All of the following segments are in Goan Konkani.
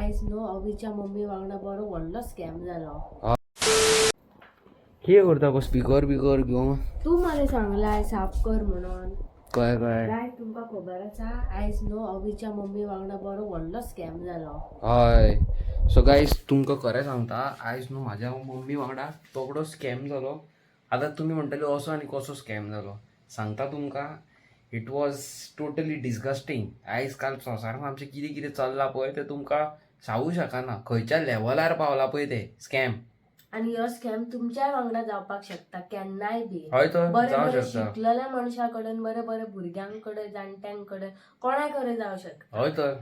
आयज न्हू अवीच्या मम्मी वांगडा बरो व्हडलो स्कॅम जालो. कितें करता गो स्पिकर बिकर घेवन? तूं मरे सांगलाय साफ कर म्हणून. कळ्ळें कळ्ळें. गायज, तुमकां खबर आसा, आयज न्हू अवीच्या मम्मी वांगडा बरो व्हडलो स्कॅम जालो. हय, सो गायज, तुमकां खरें सांगता, आयज न्हू म्हाज्या मम्मी वांगडा तगडो स्कॅम जालो. आतां तुमी म्हणटले, असो आनी कसो स्कॅम जालो? सांगता तुमकां, it was totally disgusting. आयज काल संवसारान आमचें कितें कितें चल्लां पळय, तें तुमकां सांगू शकना, खंयच्या लेवलार पावला पळय ते स्कॅम. आनी हो स्कॅम तुमच्याय वांगडा जावपाक शकता केन्नाय बी. हय तर. बरे जावं बरे शकता. शिकलेल्या मनशा कडेन, बरे बरे भुरग्यां कडेन, जाणट्यां कडेन, कोणा कडेन जावं शकता. हय तर,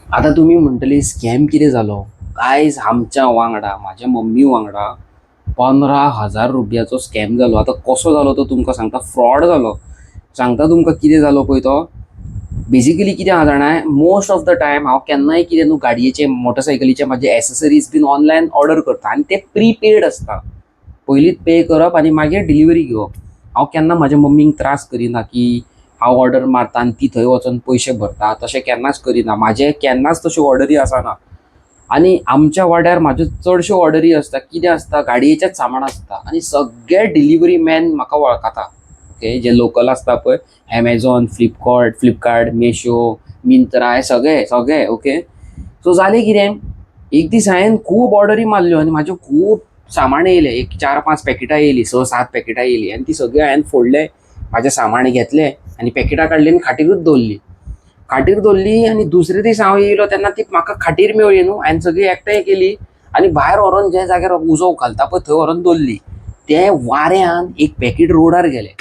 आतां तुमी म्हणटली, स्कॅम कितें जालो? आयज आमच्या वांगडा, म्हाज्या मम्मी वांगडा 15,000 रुपयाचो स्कॅम जालो. आतां कसो जालो तो तुमकां सांगता. फ्रॉड जालो. सांगता तुमकां कितें जालो पळय तो. बेजिकली कितें आहा जाणा, मोस्ट ऑफ the time हांव केन्नाय कितें न्हू गाडयेचे, मोटरसायकलीचे म्हाजे एसेसरीज बीन ऑनलायन ऑर्डर करता आनी ते प्रीपेड आसता. पयलींच पे करप आनी मागीर डिलिव्हरी घेवप. हांव केन्ना म्हाज्या मम्मीक त्रास करिना की हांव ऑर्डर मारता आनी ती थंय वचोन पयशे भरता. तशें केन्नाच करिना. म्हाजे केन्नाच तश्यो ऑर्डरी आसना. आनी आमच्या वाड्यार म्हाज्यो चडश्यो ऑर्डरी आसता, कितें आसता, गाडयेचेंच सामान आसता आनी सगळे डिलिव्हरी मॅन म्हाका वळखता, ओके, जे लोकल आसता पळय, एमेझॉन, फ्लिपकार्ट, मेशो, मिंत्रा, हे सगळे सगळे, ओके. सो जालें कितें, एक दीस हांवें खूब ऑर्डरी मारल्यो आनी म्हाज्यो खूब सामान येयलें. एक चार पांच पॅकेटां येयलीं, स सात पॅकेटां येयलीं आनी ती सगळीं हांवें फोडलें, म्हाजें सामान घेतलें आनी पॅकेटां काडलीं आनी खाटीरूच दवरली. खाटीर दवरली आनी दुसरे दीस हांव येयलो तेन्ना ती म्हाका खाटीर मेळ्ळी न्हू. हांवें सगळी एकठांय केली आनी भायर व्हरोन ज्या जाग्यार उजो घालता पळय, थंय व्हरोन दवरली. ते वाऱ्यान एक पॅकेट रोडार गेलें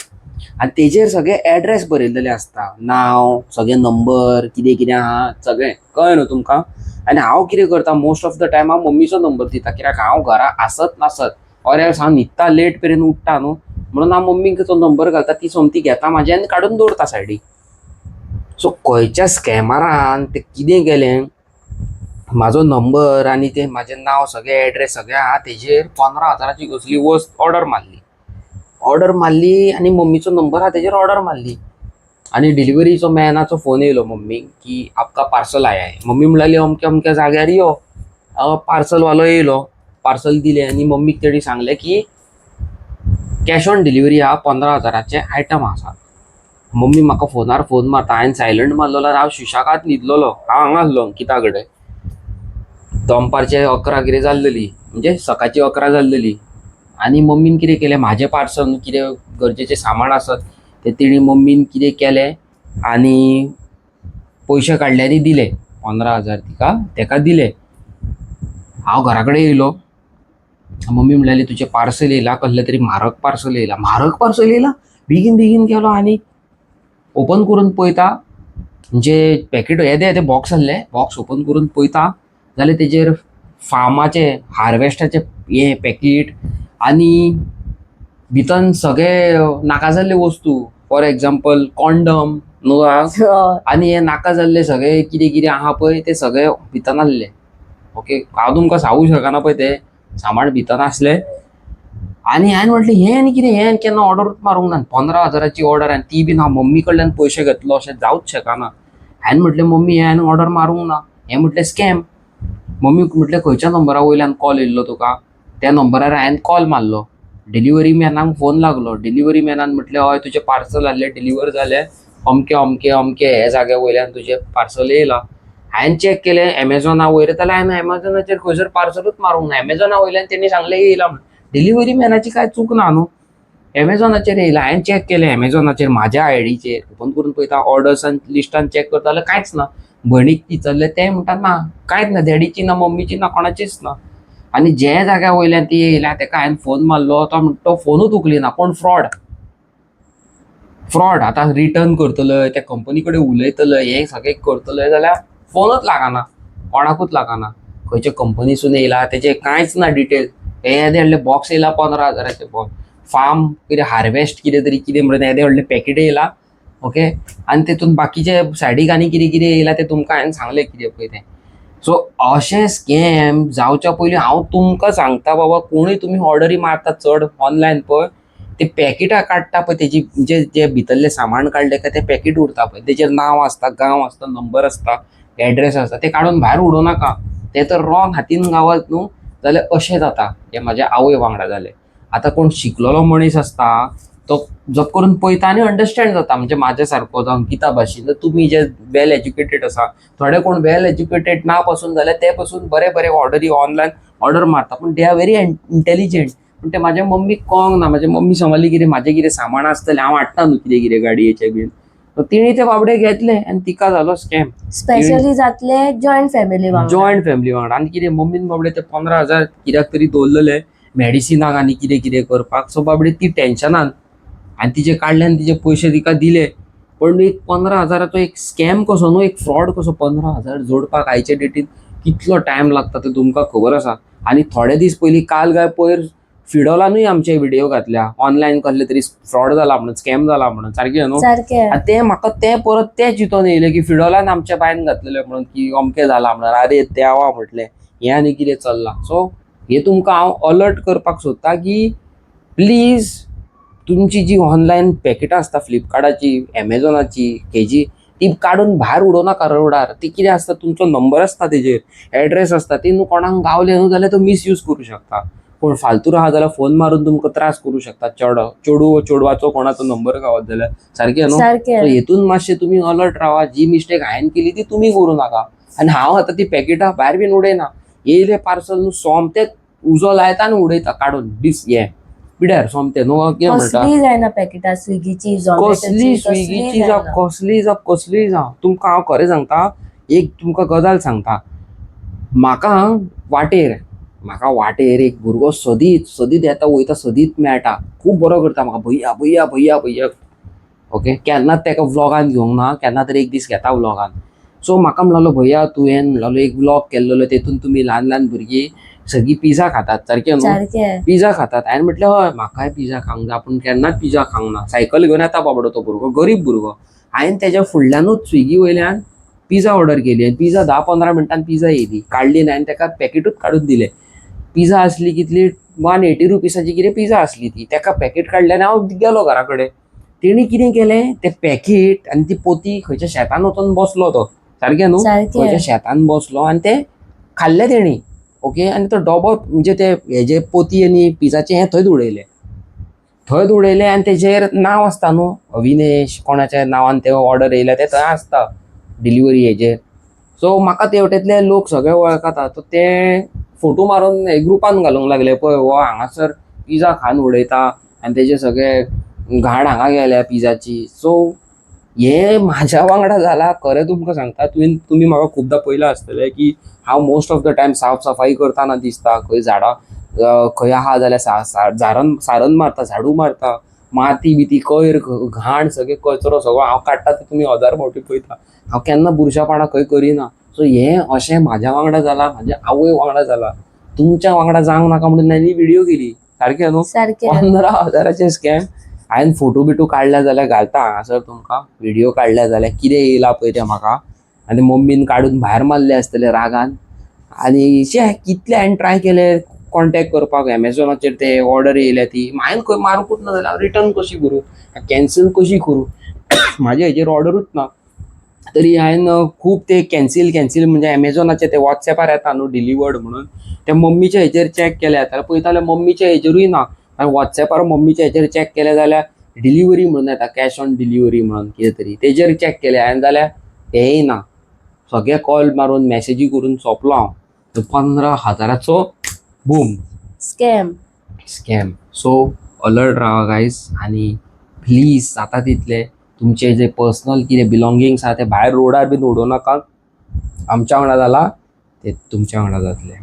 आनी तेजेर सगळे एड्रेस बरयलेले आसता, नांव सगळे, नंबर, कितें कितें आहा सगळें. कळ्ळें न्हू तुमकां? आनी हांव कितें करता, मोस्ट ऑफ the time हांव मम्मीचो नंबर दिता, कित्याक हांव घरा आसत नासत ऑर एल्स हांव न्हिदता, लेट मेरेन उठ्ठा न्हू, म्हणून हांव मम्मीक तो नंबर घालता. ती सोमती घेता म्हाजी आनी काडून दवरता सायडीक. सो खंयच्या स्कॅमरान ते कितें केलें, म्हाजो नंबर आनी ते म्हाजें नांव सगळें, एड्रेस सगळें आहा तेजेर 15,000ची कसली वस्त ऑर्डर मारली. ऑर्डर मारली आनी मम्मीचो नंबर आहा तेजेर ऑर्डर मारली आनी डिलिव्हरीचो मॅनाचो फोन येयलो मम्मीक की आपका पार्सल आया है. मम्मी म्हणली, अमक्या अमक्या जाग्यार यो. पार्सलवालो येयलो, पार्सल दिलें आनी मम्मीक तेणी सांगलें की कॅश ऑन डिलिव्हरी आहा, 15,000चे आयटम आसा. मम्मी म्हाका फोनार फोन मारता. हांवें सायलंट मारलेलो. हांव सुशेगाद न्हिदलेलो. हांव हांगा आसलो अंकिता कडेन. दनपारचे 11 कितें जाल्लेली, म्हणजे सकाळची 11 जाल्लेली. आनी मम्मीन कितें केलें, म्हाजें पार्सल, कितें गरजेचें सामान आसत तें तेणी, मम्मीन कितें केलें आनी पयशे काडले आनी दिले 15,000 तिका, तेका दिले. हांव घरा कडेन येयलो. मम्मी म्हणलेली, तुजें पार्सल येयला, कसलें तरी म्हारग पार्सल येयला, म्हारग पार्सल येयला. बेगीन बेगीन गेलो आनी ओपन करून पळयता, म्हणजे पॅकेट येदे येदे बॉक्स आसले. बॉक्स ओपन करून पळयता जाल्यार तेजेर फार्माचे, हार्वेस्टाचे हे पॅकेट आनी भितन सगळे नाका जाल्ले वस्तू, फॉर एग्जाम्पल कॉन्डम न्हू आनी हे नाका जाल्ले सगळे कितें कितें आहा पळय, ते सगळे भितन आसले, ओके. हांव तुमकां सांगू शकना पळय, ते सामान भितन आसले. आनी हांवें म्हटलें, हें आनी कितें? हें आनी केन्ना ऑर्डरूच मारूंक ना. 15,000ची ऑर्डर आनी ती बीन हांव मम्मी कडल्यान पयशे घेतलो अशें जावच शकना. हांवें म्हटलें, मम्मी, हें हांवें ऑर्डर मारूंक ना. हें म्हटलें स्कॅम. मम्मी म्हटलें, खंयच्या नंबरा वयल्यान कॉल येयल्लो तुका? त्या नंबरार हांवें कॉल मारलो. डिलिव्हरी मॅनाक फोन लागलो. डिलिव्हरी मॅनान म्हटलें, हय, तुजें पार्सल आहलें, डिलिव्हर जालें, अमके अमके अमके हे जाग्या वयल्यान तुजें पार्सल येयलां. हांवें चॅक केलें एमेझॉना वयर जाल्यार हांवें एमेझॉनाचेर खंयसर पार्सलूच मारूंक ना. एमेझॉना वयल्यान तेणी सांगलें येयलां म्हण. डिलिव्हरी मॅनाची कांय चूक ना न्हू. एमेझॉनाचेर येयला. हांवें चॅक केलें एमेझॉनाचेर, म्हाज्या आयडीचेर ओपन करून पळयता, ऑर्डर्सान लिस्टान चॅक करता जाल्यार कांयच ना. भयणीक विचारलें, तें म्हणटा ना, कांयच ना, डॅडीची ना, मम्मीची ना, कोणाचीच ना. आनी जे जाग्या वयल्यान ती येयल्या तेका हांवें फोन मारलो, तो म्हणटा तो फोनूच उखलिना. कोण फ्रॉड, फ्रॉड. आतां रिटर्न करतलय, त्या कंपनी कडेन उलयतलय, हें सगळें करतलय जाल्यार फोनूच लागना, कोणाकूच लागना. खंयच्या कंपनीसून येयला तेजें कांयच ना डिटेल. हे येदें व्हडलें बॉक्स येयला, 15,000चें बॉक्स, फार्म कितें, हार्वेस्ट कितें तरी कितें म्हणून येदें व्हडलें पॅकेट येयला, ओके. आनी तेतून बाकीचे सायडीक आनी कितें कितें येयला तें तुमकां हांवें सांगलें कितें पळय तें. सो अशें स्कॅम जावच्या पयलीं हांव तुमकां सांगता बाबा, कोणूय तुमी ऑर्डरी मारता चड ऑनलायन पळय, ते पॅकेटां काडटा पळय, तेजी जे जे भितरलें सामान काडलें काय तें पॅकेट उरता पळय, तेजेर नांव आसता, गांव आसता, नंबर आसता, एड्रेस आसता, ते काडून भायर उडोवं नाका. ते ते तर रॉंग हातीन गावत न्हू जाल्यार अशें जाता. हें म्हाज्या आवय वांगडा जालें. आतां कोण शिकलेलो मनीस आसता तो जप करून पळयता आनी अंडरस्टँड जाता. म्हणजे म्हाज्या सारको जावं अंकिता भाशेन तुमी जे वेल एज्युकेटेड आसा, थोडे कोण वेल एज्युकेटेड ना पासून जाल्यार ते पासून बरे बरे ऑर्डरी ऑनलायन ऑर्डर मारता, पूण they are very intelligent. पूण ते म्हाज्या मम्मीक कळोंक ना. म्हाज्या मम्मी समजली कितें म्हाजें कितें सामान आसतलें, हांव हाडटा न्हू कितें कितें गाडयेचें बीन, तिणें ते बाबडे घेतले आनी तिका जालो स्कॅम. स्पेशली जातले जॉयंट फॅमिली वांगडा. जॉयंट फॅमिली वांगडा. आनी कितें मम्मीन बाबडे ते 15,000 कित्याक तरी दवरलेले मेडिसिनाक आनी कितें कितें करपाक. सो बाबडे ती टेन्शनान आनी तिजे काडले आनी तिजे पयशे तिका दिले. पण एक 15,000चो एक स्कॅम कसो न्हू, एक फ्रॉड कसो. 15,000 जोडपाक आयच्या डेटीन कितलो टायम लागता ते तुमकां खबर आसा. आनी थोडे दीस पयलीं काल काय पयर फिडोलानूय आमचे व्हिडिओ घातल्या ऑनलायन कसले तरी फ्रॉड जाला म्हणून, स्कॅम जाला म्हणून, सारकें न्हू? सारकें. आनी ते म्हाका ते परत ते चिंतोन येयले की फिडोलान आमच्या बायन घातलेले म्हणून की अमकें जाला म्हणून. आरे देवा म्हटलें हें आनी कितें चल्लां. सो हे तुमकां हांव अलर्ट करपाक सोदता की प्लीज तुमची जी ऑनलायन पॅकेटां आसता फ्लिपकार्टाची, एमेझॉनाची, हेजी, ती काडून भायर उडोवं नाका रोडार. ती कितें आसता, तुमचो नंबर आसता तेजेर, एड्रेस आसता, ती न्हू कोणाक गावले न्हू जाल्यार तो मिसयूज करूं शकता. कोण फालतू आहा जाल्यार फोन मारून तुमकां त्रास करूं शकता. चेडो चेडूं चेडवाचो कोणाचो नंबर गावत जाल्यार, सारकें न्हू? सारकें. सो हेतून मातशें तुमी अलर्ट रावा. जी मिस्टेक हांवें केली ती तुमी करूं नाका. आनी हांव आतां ती पॅकेटां भायर बीन उडयना. येयलें पार्सल न्हू सोमतें उजो लायता आनी उडयता काडून दीस हें पिड्यार सोमतें न्हू कितें म्हणटा. कसली जायना पॅकेटां स्विगीची, कसली झोमॅटोची, स्विगीची जावं कसली जावं कसली जावं, तुमकां हांव खरें सांगता, एक तुमकां गजाल सांगता. म्हाका वाटेर एक भुरगो सदींच सदींच येता वयता, सदींच मेळटा, खूब बरो करता म्हाका, भैया भैया भैया भैया. ओके, केन्नाच ताका व्लॉगान घेवंक ना, केन्ना तरी एक दीस घेता व्लॉगान. सो म्हाका म्हणलो, भैया तुवें म्हणलो एक व्लॉग केल्लो, तेतून तुमी ल्हान ल्हान भुरगीं सगळीं पिझ्झा खातात, सारकें न्हू? सारकें. पिझ्झा खातात. हांवें म्हटलें हय, म्हाकाय पिझ्झा खावंक जाय, पूण केन्नाच पिझ्झा खावंक ना. सायकल घेवन येता बाबडो तो भुरगो, गरीब भुरगो. हांवें तेज्या फुडल्यानूच स्विगी वयल्यान पिझ्झा ऑर्डर केली आनी पिझ्झा 10-15 मिनटान पिझ्झा येयली. काडली ना, हांवें ताका पॅकेटूच काडून दिलें. पिझ्झा आसली कितली, 180 रुपिसाची कितें पिझ्झा आसली ती. ताका पॅकेट काडलें आनी हांव गेलो घरा कडेन. तेणी कितें केलें, तें पॅकेट आनी ती पोती खंयच्या शेतान वचोन बसलो तो, सारकें न्हू? सारकें. खंयच्या शेतान बसलो आनी ते खाल्ले तेणी. ओके, आनी तो डबो म्हणजे ते हेजे पोती आनी पिझ्झाचें हें थंयच उडयलें, थंयच उडयलें. आनी तेजेर नांव आसता न्हू, अविनेश कोणाच्या नांवान ते ऑर्डर येयल्या ते थंय आसता डिलिव्हरी हेजेर. सो म्हाका ते वटेंतले लोक सगळे वळखता. सो ते फोटो मारून ग्रुपान घालूंक लागले, पळय हो हांगासर पिझ्झा खावन उडयता आनी तेजे सगळे घाण हांगा गेल्या पिझ्झाची. सो हे म्हाज्या वांगडा जाला, खरें तुमकां सांगता. तुमी म्हाका खुबदां पळयलां आसतलें की हांव मोस्ट ऑफ the time साफ सफाई करतना दिसता. खंय झाडां खंय आहा जाल्यार झारन सारन मारता, झाडू मारता, माती बिती कोयर घाण सगळे कचरो सगळो हांव काडटा, ते तुमी हजार फावटी पळयता. हांव केन्ना बुरशापणां खंय करिना. सो हें अशें म्हाज्या वांगडा जालां, म्हाज्या आवय वांगडा जालां, तुमच्या वांगडा जावंक नाका म्हणून हांवें व्हिडियो केली, सारकें न्हू? सारकें. 15,000चें स्कॅम. हांवें फोटो बिटो काडल्या जाल्यार घालता हांगासर तुमकां. व्हिडियो काडल्या जाल्यार कितें येयला पळय तें म्हाका. आनी मम्मीन काडून भायर मारले आसतले रागान. आनी शे कितले हांवें ट्राय केले कॉन्टेक्ट करपाक एमेझॉनाचेर, ते ऑर्डर येयल्या ती हांवें खंय मारूंकूच ना जाल्यार हांव रिटर्न कशी करूं, कॅन्सल कशी करूं? म्हाज्या हेजेर ऑर्डरूच ना. तरी हांवें खूब ते कॅन्सील कॅन्सील म्हणजे एमेझॉनाचे ते वॉट्सॅपार येता न्हू डिलिवर्ड म्हणून, ते मम्मीच्या हेजेर चॅक केले जाल्यार पळयता जाल्यार मम्मीच्या हेजेरूय ना. हांवें वॉट्सॅपार मम्मीच्या हेजेर चॅक केले जाल्यार डिलिव्हरी म्हणून येता, कॅश ऑन डिलिव्हरी म्हणून कितें तरी, तेजेर चॅक केले हांवें जाल्यार तेंय ना. सगळे कॉल मारून मॅसेजी करून सोंपलो हांव. 15,000चो boom scam. Scam. So alert रावा गायज आनी प्लीज जाता तितले तुमचे जे पर्सनल कितें बिलोंगींग्स आहा ते भायर रोडार बीन उडोवं नाका. आमच्या वांगडा जाला ते तुमच्या वांगडा जातलें.